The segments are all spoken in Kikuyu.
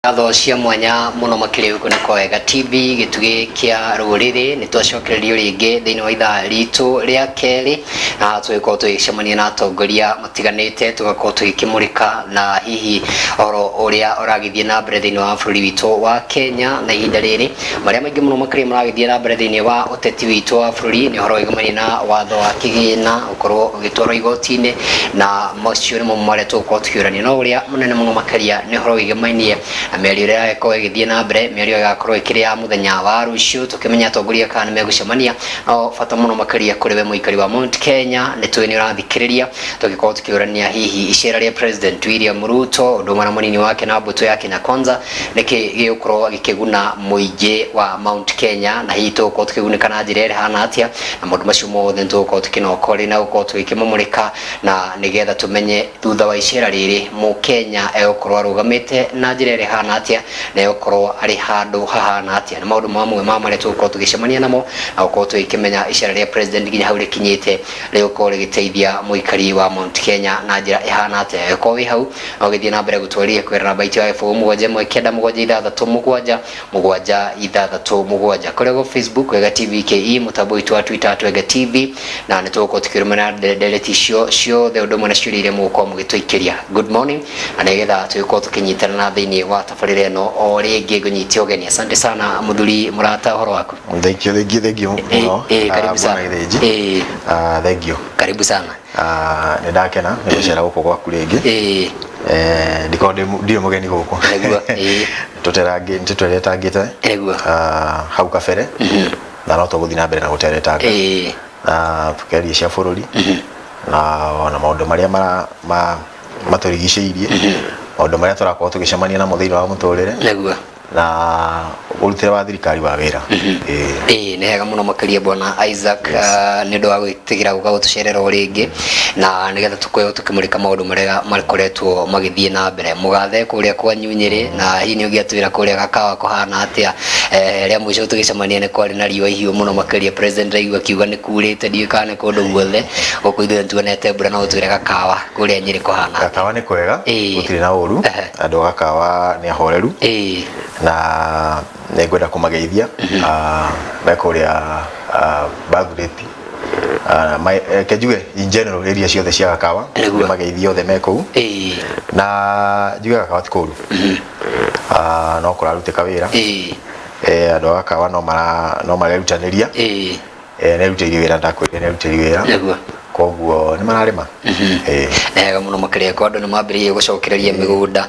Ngatho cia mwanya muno makĩria gũkũ nĩ kwa Wega TV, gĩtugĩ kĩa rũrĩrĩ. Nĩ twacokererio rĩngĩ thĩinĩ wa ithaa ritũ rĩa kerĩ, na tũgĩkorwo tũgĩcemania na atongoria matiganĩte, tũgakorwo tũgĩkĩmũrĩka na hihi ũhoro ũrĩa ũragĩthiĩ na mbere thĩinĩ wa bũrũri witũ wa Kenya. Na ihinda rĩrĩ marĩa maingĩ mũno makĩria maragĩthiĩ na mbere thĩinĩ wa ũteti witũ wa bũrũri nĩ ũhoro wĩgũmainie na watho wa kĩgĩna gũkorwo ũgĩtwarwo igoti-inĩ, na macio nĩmo marĩa tũgũkorwo tũkĩũrania. No ũrĩa mũnene mũno makĩria nĩ ũhoro wĩgĩmainie na mĩario ĩrĩa ĩrakorwo ĩgĩthiĩ na mbere. Mĩario ĩgakorwo ĩkĩrĩ ya mũthenya wa rũciũ, tũkĩmenya atongoria kana nĩ megũcemania. No bata mũno makĩria kũrĩ we mũikari wa Mount Kenya, nĩ tũĩ nĩ ũrathikĩrĩria tũgĩkorwo tũkĩũrania hihi icera rĩa President William Ruto ũndũ ũmwe na mũnini wake na mbũtũ ya Kenya Kwanza nĩkĩ gĩgũkorwo gĩkĩguna mũingĩ wa Mount Kenya, na hihi tũgũkorwo tũkĩgunĩka na njĩra ĩrĩa ĩhana atĩa. Na maũndũ macio mothe nĩ tũgũkorwo tũkĩnokorĩ na gũkorwo tũgĩkĩmamũrĩka, na nĩgetha tũmenye thutha wa icera rĩrĩ mũkenya egũkorwo arũgamĩte na njĩra ĩrĩa ĩhana atĩa, na egũkorwo arĩ handũ hahana atĩa. Nĩ maũndũ mamwe ma marĩa tũgũkorwo tũgĩcemania namo na gũkorwo tũgĩkĩmenya icera rĩa president nginya hau rĩkinyĩte rĩgũkorwo rĩgĩteithia mũikari wa Mount Kenya na njĩra ĩhana atĩa. Ĩgũkorwo wĩ hau no ũgĩthiĩ na mbere gũtwarĩria kũgerera namba itũ ya 0719 667 767 kũrĩa gũ Facebook Wega TV KE, mũtambo witũ wa Twitter at Wega TV, na nĩ tũgũkorwo tũkĩrũmĩrĩra ndereti icio ciothe ũndũ ũmwe na ciũria iria mũgũkorwo mũgĩtũikĩria. Good morning, na nĩgetha tũgĩkorwo tũkĩnyitana na thĩinĩ wa tabarĩra ĩno o rĩngĩ, ngũnyitie ũgeni. Asante sana mũthuri mũrata, ũhoro waku? Thank you, thank you, thank you mũno. Karibu sana. Bwana Gĩthĩnji. Thank you. Karibu sana. Nĩ ndakena nĩ gũcera gũkũ gwaku rĩngĩ. Ndikoragwo ndirĩ mũgeni gũkũ. Nĩguo, ĩĩ. Tũteretangĩte hau kabere, na no tũgũthiĩ na mbere na gũteretanga. Na tũkeria cia bũrũri na ona maũndũ marĩa matũrigicĩirie, maũndũ marĩa tũrakorwo tũgĩcemania namo thĩinĩ wa mũtũrĩre na ũrutĩre wa thirikari wa wĩra. Ĩĩ. Ĩĩ, nĩ hega mũno makĩria bwana Isaac. Yes. Nĩ ũndũ wa gwĩtĩkĩra gũka gũtũcerera o rĩngĩ, na nĩgetha tũkorwo tũkĩmũrĩka maũndũ marĩa makoretwo magĩthiĩ na mbere. Mũgathe kũrĩa kwanyu Nyĩrĩ, na hihi nĩ ũngĩatwĩra kũrĩa Gakawa kũhana atĩa? Rĩa mũico tũgĩcemania nĩ kwarĩ na riũa ihiũ mũno makĩria, president raigua akiuga nĩ kurĩte, ndiũĩ kana nĩ kũndũ guothe. Gũkũ ithuĩ nĩtuonete mbura, no ũtwĩre Gakawa kũrĩa Nyĩrĩ kũhana atĩa? Gakawa nĩ kwega, gũtirĩ na ũru. Andũ a Gakawa nĩ ahoreru na nĩ ngwenda kũmageithia me kũrĩa Bagureti. Reke njuge in general area ciothe cia Gakawa, nĩ mageithia othe me kũu. Na njuge Gakawa ti kũru, no kũrarutĩka wĩra. Andũ a Gakawa no marerutanĩria. Nĩarutĩire wĩra, ndakwĩrire nĩarutĩire wĩra. Koguo nĩ mararĩma. Nĩ hega mũno makĩria kwa andũ nĩ mambĩrĩirie gũcokereria mĩgũnda.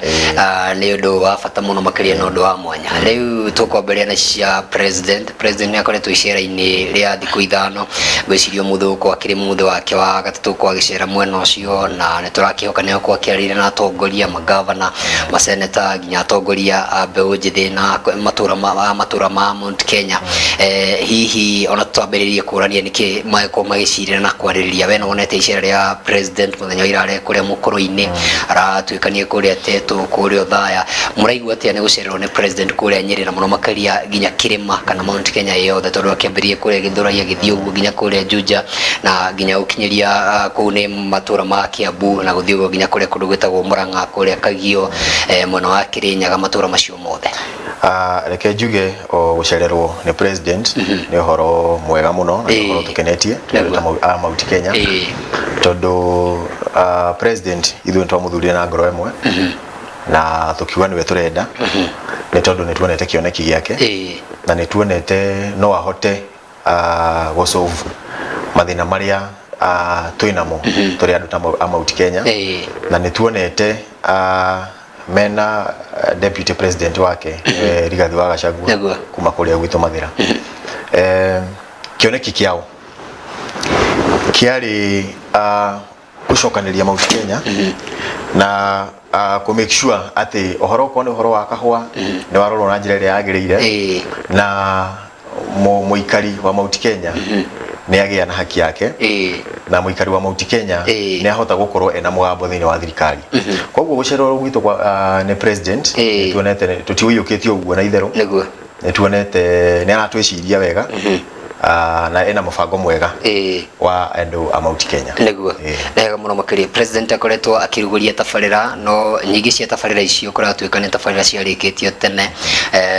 Nĩ ũndũ wa bata mũno makĩria na ũndũ wa mwanya. Rĩu tũkwambĩrĩria na cia president. President nĩ akoretwo icera-inĩ rĩa thikũ 5, ngwĩciria ũmũthĩ gũkorwo akĩrĩ mũthĩ wake wa gatatũ gũkorwo agĩcera mwena ũcio, na nĩ tũrakĩhoka nĩ agũkorwo akĩaranĩria na atongoria, magavana, maseneta, nginya atongoria a mbeũ njĩthĩ na matũra ma Mount Kenya. Hihi ona twambĩrĩrie kũrania nĩkĩ magĩkorwo magĩcirĩra na kwarĩrĩria, we nĩwonete icera rĩa president mũthenya wa ira arĩ kũrĩa mũkũrũ-inĩ, aratuĩkania kũrĩa Tetũ, kũrĩa Othaya. Mũraigua atĩa nĩ gũcererwo nĩ president kũrĩa Nyĩrĩ, na mũno makĩria nginya kĩrĩma kana Mount Kenya yothe, tondũ akĩambĩrĩria kũrĩa Gĩthũrai agĩthiĩ ũguo nginya kũrĩa Juja na nginya gũkinyĩria kũu nĩ matũra ma Kiambu, na gũthiĩ ũguo nginya kũrĩa kũndũ gwĩtagwo Murang'a, kũrĩa Kagio, mwena wa Kĩrĩnyaga, matũra macio mothe? Reke njuge o gũcererwo nĩ president nĩ ũhoro mwega mũno na nĩ ũhoro tũkenetie tũrĩ ta a Mount Kenya, tondũ president ithuĩ nĩtwamũthurire na ngoro ĩmwe na tũkiuga nĩwe tũrenda, nĩ tondũ nĩ tuonete kĩoneki gĩake na nĩ tuonete no ahote gũ solve mathĩna marĩa twĩ namo tũrĩ andũ ta a Mount Kenya, na nĩ tuonete mena deputy president wake, Rigathi wa Gachagua kuma kũrĩa gwitũ Mathĩra. Kĩoneki kĩao kĩarĩ gũcokanĩria Mount Kenya na kũ make sure atĩ ũhoro okorwo nĩ ũhoro wa kahũa nĩ warorwo na njĩra ĩrĩa yagĩrĩire, na mũikari wa Mount Kenya nĩ agĩa na haki yake, na mũikari wa Mount Kenya nĩ ahota gũkorwo ena mũgambo thĩinĩ wa thirikari. Koguo gũcererwo gwitũ kwa nĩ president, nĩ tuonete tũtiũiyũkĩtie ũguo na itherũ, nĩ tuonete nĩ aratwĩciria wega. Na ena mũbango mwega wa andũ a Mount Kenya. Nĩguo, nĩ wega mũno makĩria. President akoretwo akĩrugũria tabarĩra, no nyingĩ cia tabarĩra icio kũratuĩka nĩ tabarĩra ciarĩkĩtio tene,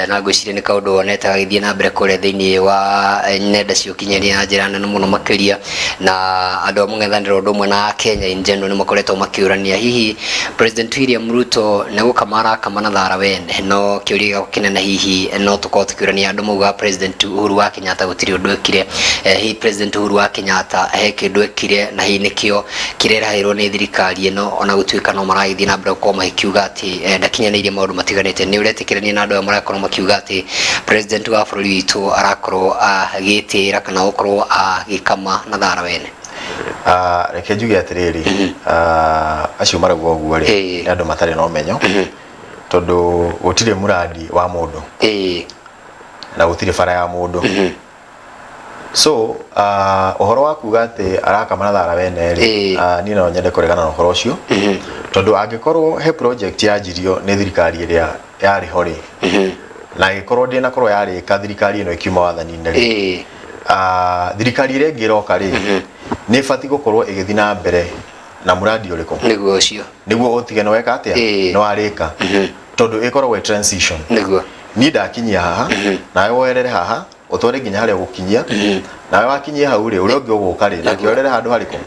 na ngwĩciria nĩ kaũndũ wonete gagĩthiĩ na mbere kũrĩa thĩinĩ wa nenda cia ũkinyanĩria na njĩra nene mũno makĩria, na andũ a mũng'ethanĩro ũndũ ũmwe na Kenya in general nĩ makoretwo makĩũrania hihi President William Ruto nĩ gũkama arakama na thara wene. No kĩũria gĩakwa kĩnene hihi no tũkorwo tũkĩũrania, andũ maugaga President Uhuru wa Kenyatta gũtirĩ ũndũ ekire. Hihi President Uhuru wa Kenyatta he kĩndũ ekire, na hihi nĩkĩo kĩrerahĩrwo nĩ thirikari ĩno, ona gũtuĩka no maragĩthiĩ na mbere gũkorwo magĩkiuga atĩ ndakinyanĩirie maũndũ matiganĩte? Nĩ ũretĩkĩrania na andũ aya marakorwo makiuga atĩ President wa bũrũri witũ arakorwo agĩtĩĩra kana gũkorwo agĩkama na thara wene? Reke njuge atĩrĩrĩ, acio marauga ũguo rĩ, nĩ andũ matarĩ na ũmenyo, tondũ gũtirĩ mũrandi wa mũndũ na gũtirĩ bara ya mũndũ. So ũhoro wa kuga atĩ arakama na thara wene rĩ, niĩ no nyende kũregana na ũhoro ũcio, tondũ angĩkorwo he project yanjirio nĩ thirikari ĩrĩa yarĩ ho rĩ, na ĩgĩkorwo ndĩnakorwo yarĩka thirikari ĩno ĩkiuma wathani-inĩ rĩ, thirikari ĩrĩa ĩngĩ ĩroka rĩ, nĩ ĩbatiĩ gũkorwo ĩgĩthiĩ na mbere na mũrandi ũrĩkũ? Nĩguo ũcio. Nĩguo ũtige nĩ weka atĩa, nĩ warĩka, tondũ ĩkoragwo ĩ transition. Niĩ ndakinyia haha, nawe woerere haha, ũtware nginya harĩa ũgũkinyia. Nawe wakinyia hau rĩ, ũrĩa ũngĩ ũgũka rĩ, nake orere handũ harĩkũ,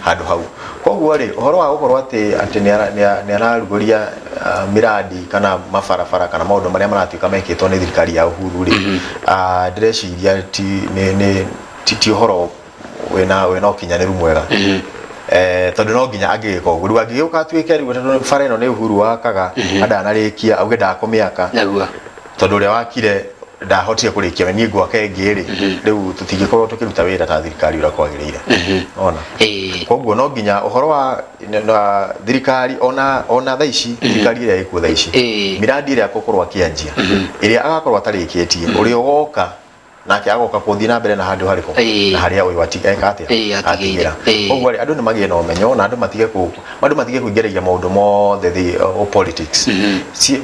handũ hau. Koguo rĩ, ũhoro wa gũkorwo atĩ nĩ ararugũria mĩrandi kana mabarabara kana maũndũ marĩa maratuĩka mekĩtwo nĩ thirikari ya Uhuru rĩ, ndĩreciria ti nĩ ti ũhoro wĩna ũkinyanĩru mwega, tondũ no nginya angĩgĩka ũguo. Rĩu angĩgĩũka atuĩke rĩu tondũ bara ĩno nĩ Uhuru wakaga na ndanarĩkia, auge ndakũmĩaka tondũ ũrĩa wakire ndahotire kũrĩkia, niĩ ngwaka ĩngĩ rĩ, rĩu tũtingĩkorwo tũkĩruta wĩra ta thirikari ũrĩa kwagĩrĩire ona. Koguo no nginya ũhoro wa na thirikari, ona thaa ici thirikari ĩrĩa ĩkuo thaa ici, miradi ĩrĩa akũkorwo akĩanjia, ĩrĩa agakorwo atarĩkĩtie, ũrĩa ũgoka nake agoka kũthiĩ na mbere na handũ harĩkũ? Na harĩa ũyũ eka atĩa? Atigĩire. Atigĩra. Koguo rĩ, andũ nĩ magĩe na ũmenyo na andũ matige kũingĩrĩria maũndũ mothe o politics.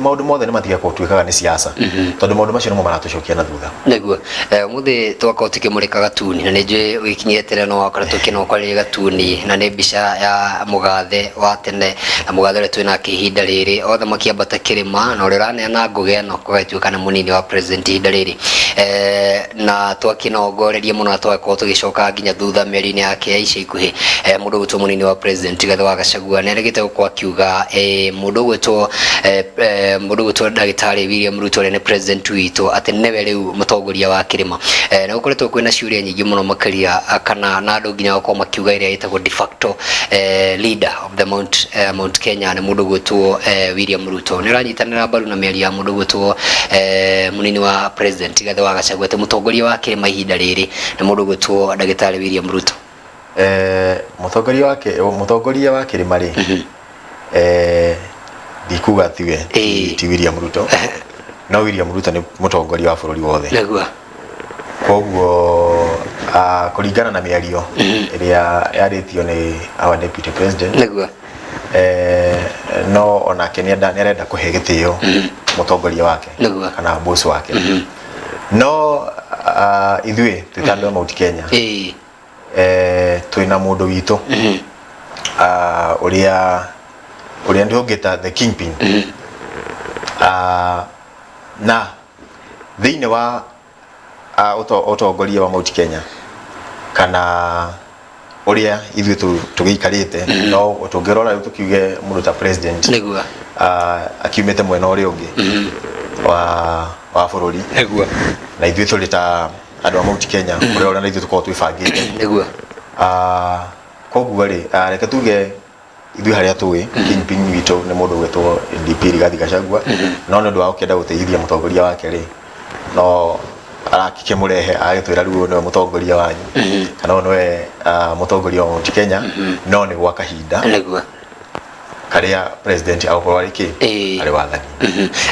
Maũndũ mothe nĩ matige gũtuĩkaga nĩ siasa, tondũ maũndũ macio nĩmo maratũcokia na thutha. Nĩguo, ũmũthĩ twakorwo tũkĩmũrĩka gatuni, na nĩ njũĩ ũgĩkinyire tene no wakoretwo ũkĩnokwarĩria gatuni, na nĩ mbica ya mũgathe wa tene na mũgathe ũrĩa twĩnake ihinda rĩrĩ, othe makĩambata kĩrĩma, na ũrĩa ũraneana ngũgĩ ĩno gũgatuĩka nĩ mũnini wa president ihinda rĩrĩ. Na twakĩnongoreria mũno na twakorwo tũgĩcoka nginya thutha mĩario-inĩ yake ya ica ikuhĩ, mũndũ ũgwĩtwo mũnini wa president Rigathĩ wa Gachagua nĩ arĩgĩte gũkorwo akiuga mũndũ ũgwĩtwo ndagĩtarĩ William Ruto, ũrĩa nĩ president witũ, atĩ nĩwe rĩu mũtongoria wa kĩrĩma. Na gũkoretwo kwĩna ciũria nyingĩ mũno makĩria, kana na andũ nginya gũkorwo makiuga ĩrĩa ĩtagwo de facto leader of the Mount Kenya nĩ mũndũ ũgwĩtwo William Ruto. Nĩ ũranyitanĩra mbaru na mĩario ya mũndũ ũgwĩtwo mũnini wa president Rigathĩ wa Gachagua atĩ mũtongoria wa kĩrĩma ihinda rĩrĩ nĩ mũndũ ũgwĩtwo ndagĩtarĩ William Ruto? Mũtongoria wa kĩrĩma rĩ, ndikuga tiwe, ti William Ruto, no William Ruto nĩ mũtongoria wa bũrũri wothe. Koguo kũringana na mĩario ĩrĩa yarĩtio nĩ our deputy president, no onake nĩ arenda kũhe gĩtĩo mũtongoria wake kana boss wake, no ithuĩ twĩ ta andũ a Mount Kenya, twĩna mũndũ witũ, ũrĩa ndũngĩta the kingpin, na thĩinĩ wa ũtongoria wa Mount Kenya kana ũrĩa ithuĩ tũgĩikarĩte, no tũngĩrora rĩu tũkiuge mũndũ ta president akiumĩte mwena ũrĩa ũngĩ wa bũrũri, na ithuĩ tũrĩ ta andũ a Mount Kenya, ũrĩa na ithuĩ tũkoragwo twĩbangĩte. Koguo rĩ, reke tuge ithuĩ harĩa tũĩ kingpin witũ nĩ mũndũ ũgwĩtwo DP Rigathi Gachagua, no nĩ ũndũ wa gũkĩenda gũteithia mũtongoria wake rĩ, no arakĩmũrehe agĩtwĩra rĩu ũyũ nĩwe mũtongoria wanyu, kana ũyũ nĩwe mũtongoria wa Mount Kenya, no nĩ gwa kahinda. Karĩa president agũkorwo arĩ kĩ? Arĩ wathani.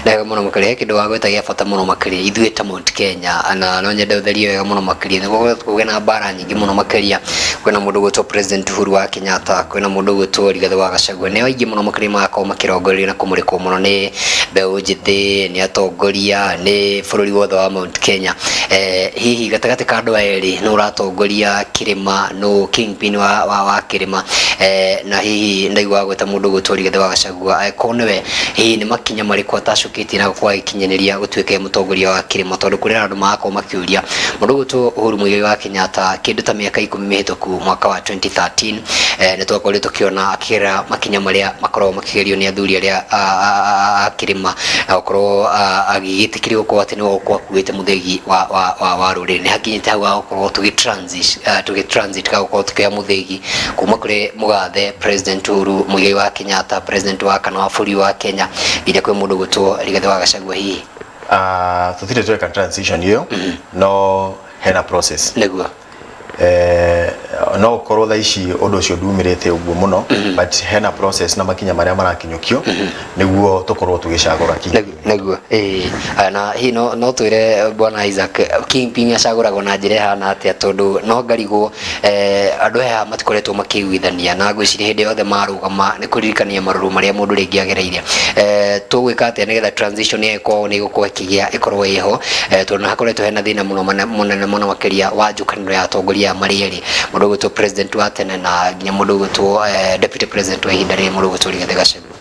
Na wega mũno makĩria, he kĩndũ wagweta gĩa bata mũno makĩria ithuĩ ta Mount Kenya, na no nyende ũtherie wega mũno makĩria nĩguo kũgĩa na mbara nyingĩ mũno makĩria. Kwĩna mũndũ ũgwĩtwo President Uhuru wa Kenyatta, kwĩna mũndũ ũgwĩtwo Rigathĩ wa Gachagua, nĩo aingĩ mũno makĩria magakorwo makĩrongorerio na kũmũrĩkwo mũno nĩ mbeũ njĩthĩ, nĩ atongoria, nĩ bũrũri wothe wa Mount Kenya. Hihi gatagatĩ ka andũ aya erĩ nũ ũratongoria kĩrĩma, nũ kingpin wa kĩrĩma? Na hihi ndaigua gwĩta mũndũ ũgwĩtwo Rigathĩ wa Gachagua, angĩkorwo nĩwe, hihi nĩ makinya marĩkũ atacũkĩtie na gũkorwo agĩkinyanĩria gũtuĩka mũtongoria wa kĩrĩma? Tondũ kũrĩ na andũ magakorwo makĩũria mũndũ ũgwĩtwo Uhuru Muigai wa Kenyatta kĩndũ ta mĩaka 10 mĩhĩtũku, mwaka wa 2013, nĩ twakorirwo tũkĩona akĩgerera makinya marĩa makoragwo makĩgerio nĩ athuri arĩa a kĩrĩma, na gũkorwo agĩgĩtĩkĩrio gũkorwo atĩ nĩwe ũgũkorwo akuĩte mũthĩgi wa rũrĩrĩ. Nĩ hakinyĩte hau ha gũkorwo tũgĩ transit ka gũkorwo tũkĩoya mũthĩgi kuma kũrĩ mũgathe President Uhuru Muigai wa Kenyatta, president wa kana wa bũrũri wa Kenya, nginya kwĩ mũndũ ũgwĩtwo Rigathĩ wa Gachagua hihi? Tũtirĩ tweka transition ĩyo, no hena process. No ũkorwo thaa ici ũndũ ũcio ndumĩrĩte ũguo mũno, but hena process na makinya marĩa marakinyũkio nĩguo tũkorwo tũgĩcagũra kingpin. Nĩguo, ĩĩ. Na hihi no twĩre bwana Isaac, kingpin acagũragwo na njĩra ĩhana atĩa? Tondũ no ngarigwo, andũ aya matikoretwo makĩiguithania, na ngwĩciria hĩndĩ yothe marũgama nĩ kũririkania marũrũ marĩa mũndũ rĩngĩ agereire. Tũgwĩka atĩa nĩgetha transition ĩyo ĩkorwo nĩ ĩgũkorwo ĩkĩgĩa, ĩkorwo ĩho, tondũ nĩ hakoretwo hena thĩna mũno mũnene mũno makĩria wa njũkanĩro ya atongoria aya marĩ erĩ, mũndũ ũgwĩtwo president wa tene na nginya mũndũ ũgwĩtwo deputy president wa ihinda rĩrĩ, mũndũ ũgwĩtwo Rigathĩ Gachagua?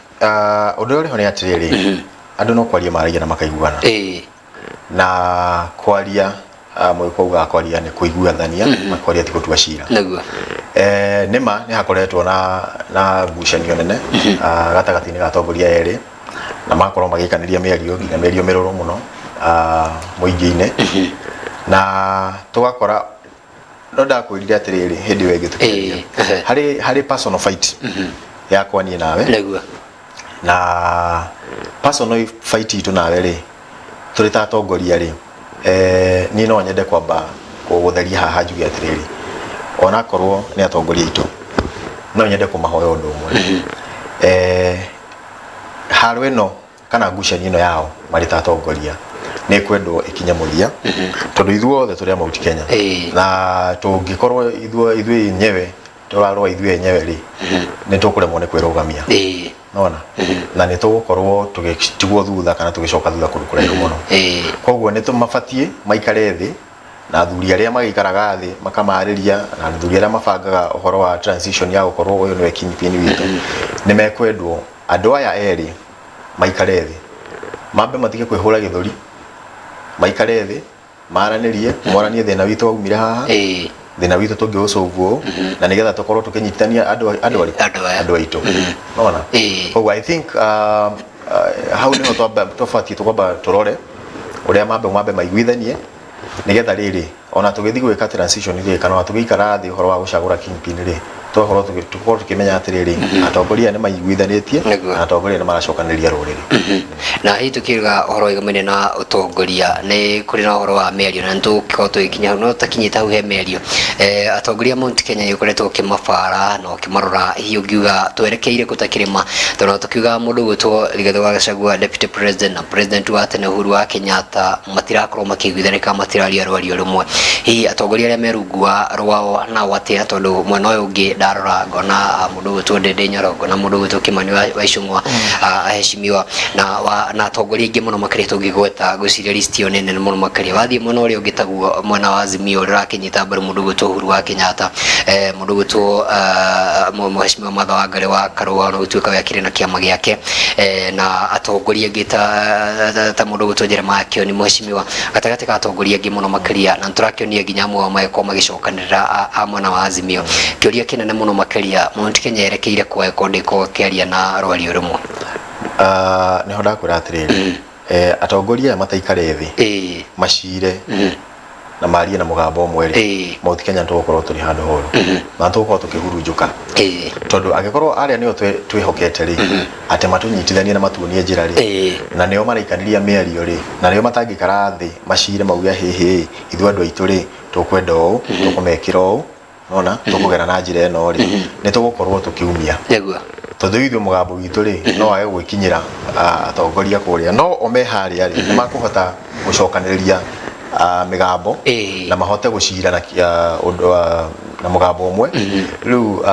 Ũndũ ũrĩa ũrĩ ho nĩ atĩrĩrĩ, andũ no kwaria maragia na makaiguana. Na kwaria, mũgĩkũyũ augaga kwaria nĩ kũiguithania, na kwaria ti gũtua cira. Nĩma nĩ hakoretwo na ngucanio nene gatagatĩ-inĩ ga atongoria erĩ, na magakorwo magĩikanĩria mĩario, nginya mĩario mĩrũrũ mũno mũingĩ-inĩ, na tũgakora no ndakwĩrire atĩrĩrĩ hĩndĩ ĩyo ĩngĩ tũkĩaria, harĩ personal fight yakwa niĩ nawe, na personal fight itũ nawe rĩ, tũrĩ ta atongoria rĩ, niĩ no nyende kwamba gũtheria haha njuge atĩrĩrĩ, onakorwo nĩ atongoria aitũ, no nyende kũmahoya ũndũ ũmwe. Haro ĩno kana ngucanio ĩno yao marĩ ta atongoria nĩ kwendwo ĩkinye mũthia, tondũ ithuothe tũrĩ a Mount Kenya, na tũngĩkorwo ithuĩ enyewe tũrarũa ithuĩ enyewe rĩ, nĩ tũkũremwo nĩ kwĩrũgamia. Nona na nĩ tũgũkorwo tũgĩtigwo thutha kana tũgĩcoka thutha kũndũ kũraihu mũno. Koguo nĩ tũmabatiĩ maikare thĩ na athuri arĩa magĩikaraga thĩ makamarĩria, na athuri arĩa mabangaga ũhoro wa transition ya gũkorwo ũyũ nĩwe kingpin witũ. Nĩ mekwendwo andũ aya erĩ maikare thĩ, mambe matige kwĩhũra gĩthũri, maikare thĩ maranĩrie, moranie thĩna witũ waumire haha, thĩna witũ tũngĩũsolve ũũ, na nĩgetha tũkorwo tũkĩnyitithania andũ arĩkũ? Andũ aya. Andũ aitũ, nona. Koguo I think hau nĩho twabatiĩ twamba tũrore ũrĩa mambe maiguithanie, nĩgetha rĩrĩ ona tũgĩthiĩ gwĩka transition rĩ, kana ona tũgĩikara thĩ ũhoro wa gũcagũra kingpin rĩ, tũgakorwo tũkorwo tũkĩmenya atĩrĩrĩ, atongoria nĩ maiguithanĩtie na atongoria nĩ maracokanĩrĩria rũrĩrĩ. Na hihi tukiuga ũhoro wĩgamaine na ũtongoria, nĩ kũrĩ na ũhoro wa mĩario, na nĩtũgũkorwo tũgĩkinya hau, no tũtakinyĩte hau he mĩario, atongoria a Mount Kenya nĩ ũkoretwo ũkĩmabara na ũkĩmarora, hihi ũngiuga twerekeire kũ ta kĩrĩma? Tondũ tũkiuga mũndũ ũgwĩtwo Rigathĩ wa Gachagua, deputy president, na president wa tene Uhuru wa Kenyatta matirakorwo makĩiguithania kana matiraria rwario rũmwe, hihi atongoria arĩa me rungu wa rwao nao atĩa? Tondũ mwena ũyũ ũngĩ ndarora ngona mũndũ ũgwĩtwo Ndindi Nyoro, ngona mũndũ ũgwĩtwo Kimani wa Ichung'wa, aheshimiwa, na atongoria aingĩ mũno makĩria tũngĩgweta, ngwĩciria list ĩyo nĩ nene mũno makĩria. Wathiĩ mwena ũrĩa ũngĩ taguo mwena wa Azimio ũrĩa ũrakĩnyita mbaru mũndũ ũgwĩtwo Uhuru wa Kenyatta, mũndũ ũgwĩtwo mheshimiwa Martha Wangari wa Karua ona gũtuĩka we akĩrĩ na kĩama gĩake, na atongoria angĩ ta mũndũ ũgwĩtwo Jeremiah Kioni mheshimiwa, gatagatĩ ka atongoria angĩ mũno makĩria, na nĩtũrakĩonia nginya amwe ao magĩkorwo magĩcokanĩrĩra a mwena wa Azimio. Kĩũria kĩnene mũno makĩria, Mount Kenya yerekeire kwa ĩkorwo ndĩkorwo ĩkĩaria na rwario rũmwe? Nĩho ndakwĩra atĩrĩrĩ, atongoria aya mataikare thĩ macire na marie na mũgambo ũmwe rĩ, Mount Kenya tũgũkorwo tũrĩ handũ horu na tũgũkorwo tũkĩhurunjũka, tondũ angĩkorwo arĩa nĩo twĩhokete rĩ, atĩ matũnyitithanie na matuonie njĩra rĩ, na nĩo maraikanĩria mĩario rĩ, na nĩo matangĩikara thĩ macire mauge hĩhĩ, ithuĩ andũ aitũ rĩ, tũkwenda ũũ, tũkũmekĩra ũũ, nona tũkũgera na njĩra ĩno rĩ, nĩ tũgũkorwo tũkĩumia. Tondũ ithuĩ mũgambo witũ rĩ no wage gwĩkinyĩra atongoria kũrĩa, no o me harĩa rĩ nĩ makũhota gũcokanĩrĩria mĩgambo na mahote gũcira na ũndũ na mũgambo ũmwe rĩu,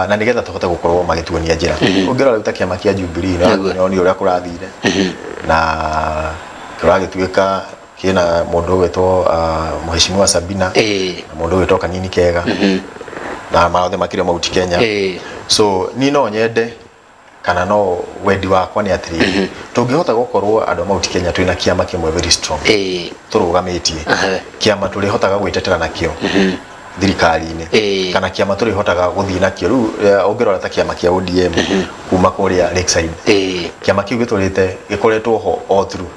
na nĩgetha tũhote gũkorwo magĩtuonia njĩra. Ũngĩrora rĩu ta kĩama kĩa Jubilee nĩ ũrĩa kũrathire na kĩragĩtuĩka kĩna mũndũ ũgwĩtwo Mheshimiwa Sabina na mũndũ ũgwĩtwo Kanini Kega na maothe makĩrĩ Mount Kenya. So niĩ no nyende kana no wendi wakwa nĩ atĩrĩrĩ, tũngĩhota gũkorwo andũ a Mount Kenya twĩna kĩama kĩmwe very strong tũrũgamĩtie, kĩama tũrĩhotaga gwĩtetera nakĩo thirikari-inĩ kana kĩama tũrĩhotaga gũthiĩ nakĩo rĩu. Ũngĩrora ta kĩama kĩa ODM kuma kũrĩa Lakeside, kĩama kĩu gĩtũrĩte gĩkoretwo ho all through,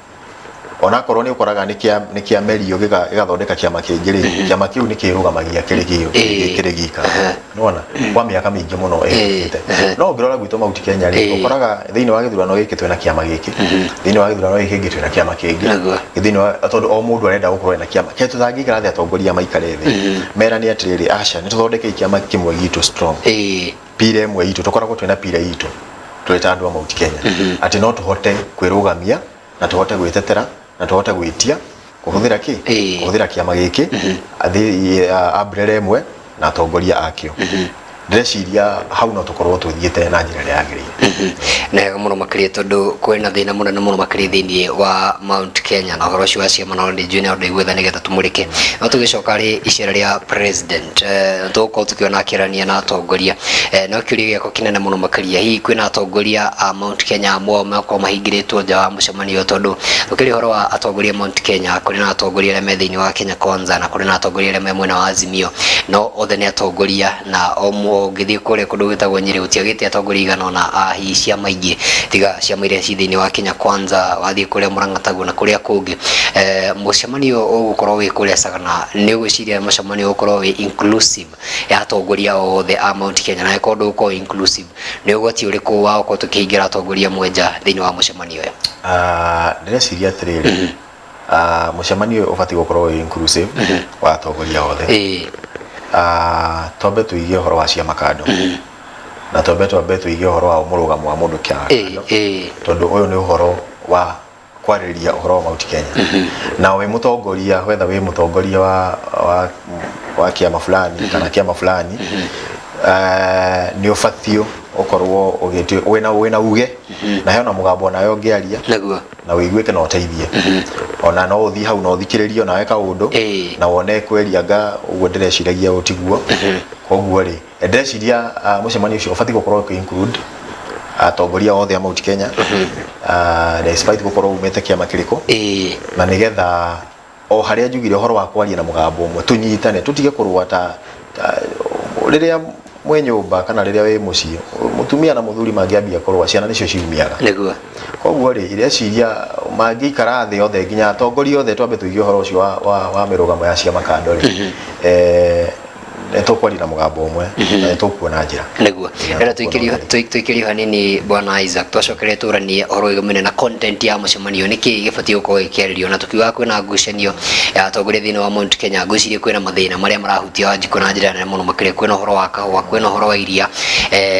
onakorwo nĩ ũkoraga nĩ kĩamerio gĩgathondeka kĩama kĩngĩ rĩ, kĩama kĩu nĩ kĩrũgamagia kĩrĩ kĩrĩ gika nĩwona kwa mĩaka mĩingĩ mũno ĩhĩtũkĩte. No ũngĩrora gwitũ Mount Kenya rĩ, ũkoraga thĩinĩ wa gĩthurano gĩkĩ twĩna kĩama gĩkĩ, thĩinĩ wa gĩthurano gĩkĩ kĩngĩ twĩna kĩama kĩngĩ, thĩinĩ wa tondũ o mũndũ arenda gũkorwo ena kĩama kĩrĩa tũtangĩikara thĩ atongoria maikare thĩ merane atĩrĩrĩ, aca, nĩ tũthondekei kĩama kĩmwe gitũ strong, pira ĩmwe itũ, tũkoragwo twĩna pira itũ tũrĩ ta andũ a Mount Kenya, atĩ no tũhote kwĩrũgamia na tũhote gwĩtetera na tũhote gwĩtia kũhũthĩra kĩ kũhũthĩra kĩama gĩkĩ umbrella ĩmwe na atongoria akĩo. Ndĩreciria hau no tũkorwo tũthiĩte na njĩra ĩrĩa yagĩrĩire. Na wega mũno makĩria, tondũ kwĩna thĩna mũnene mũno makĩria thĩinĩ wa Mount Kenya na ũhoro ũcio wa ciama, no nĩ njũĩ nĩ ũndũ igwetha nĩgetha tũmũrĩke. No tũgĩcoka rĩ icera rĩa president, tũgũkorwo tũkĩona akĩarania na atongoria, no kĩũria gĩakwa kĩnene mũno makĩria, hihi kwĩna atongoria a Mount Kenya amwe ao makorwo mahingĩrĩtwo nja wa mũcemanio? Tondũ tũkĩrĩ ũhoro wa atongoria a Mount Kenya, kũrĩ na atongoria arĩa me thĩinĩ wa Kenya Kwanza na kũrĩ na atongoria arĩa me mwena wa Azimio, no othe nĩ atongoria. Na o ũngĩthiĩ kũrĩa kũndũ gwĩtagwo Nyĩrĩ gũtiagĩte atongoria igana ũna a hihi ciama ingĩ tiga ciama iria ci thĩinĩ wa Kenya Kwanza. Wathiĩ kũrĩa Murang'a taguo na kũrĩa kũngĩ. Mũcemanio ũgũkorwo wĩ kũrĩa Sagana, nĩ ũgwĩciria mũcemanio ũgũkorwo wĩ inclusive ya atongoria othe a Mount Kenya? Na angĩkorwo ndũgũkorwo inclusive, nĩ ũgwati ũrĩkũ wa gũkorwo tũkĩhingĩra atongoria mwenja thĩinĩ wa mũcemanio ũyũ? Ndĩreciria atĩrĩrĩ, mũcemanio ũyũ ũbatiĩ gũkorwo wĩ inclusive wa atongoria othe. Twambe tũige ũhoro wa ciama kando na twambe tũige ũhoro wa mũrũgamo wa mũndũ kĩa kando, tondũ ũyũ nĩ ũhoro wa kwarĩrĩria ũhoro wa Mount Kenya. Na wĩ mũtongoria, whether wĩ mũtongoria wa kĩama fulani kana kĩama fulani, nĩ ũbatiĩ ũkorwo ũgĩtio wĩna uge na hena mũgambo nawe ũngĩaria na wĩiguĩke na ũteithie. Ona no ũthiĩ hau na ũthikĩrĩrio nawe kaũndũ na wone kweri anga ũguo ndĩreciragia ũtiguo. Koguo rĩ, ndĩreciria mũcemanio ũcio ũbatiĩ gũkorwo ũkĩ include atongoria othe a Mount Kenya, despite gũkorwo umĩte kĩama kĩrĩkũ, na nĩgetha o harĩa njugire ũhoro wa kwaria na mũgambo ũmwe, tũnyitane, tũtige kũrũa ta rĩrĩa mwĩ nyũmba kana rĩrĩa wĩ mũciĩ, mũtumia na mũthuri mangĩambia kũrũa, ciana nĩcio ciumiaga. Koguo rĩ, ndĩreciria mangĩikara thĩ othe, nginya atongoria othe, twambe tũige ũhoro ũcio wa mĩrũgamo ya ciama kando rĩ, nĩ tũkwaria na mũgambo ũmwe na nĩ tũkuona njĩra. Rĩrĩa tũikĩrio hanini, bwana Isaac, twacokeria tũranie ũhoro wĩgomene na content ya mũcemanio, nĩkĩ gĩbatiĩ gũkorwo gĩkĩarĩrio. Na tũkiugaga kwĩna ngucanio ya atongoria thĩinĩ wa Mount Kenya, ngwĩciria kwĩna mathĩna marĩa marahutia Wanjikũ na njĩra nene mũno makĩria. Kwĩna ũhoro wa kahũa, kwĩna ũhoro wa iria.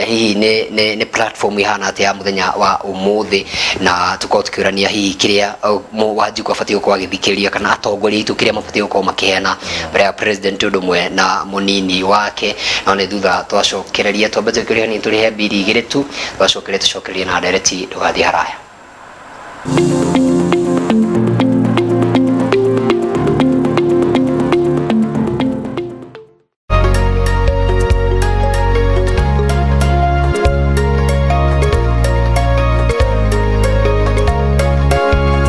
Hihi nĩ platform ihana atĩa ya mũthenya wa ũmũthĩ, na tũkorwo tũkĩũrania hihi kĩrĩa Wanjikũ abatiĩ gũkorwo agĩthikĩrĩria kana atongoria aitũ kĩrĩa mabatiĩ gũkorwo makĩheana mbere ya president ũndũ ũmwe na mũnini wake. No nĩ thutha twacokereria, twambe tũkĩũria hanini tũrĩhe mbiri igĩrĩ tu, twacokereria tũcokererie na ndereti. Ndũgathiĩ haraya.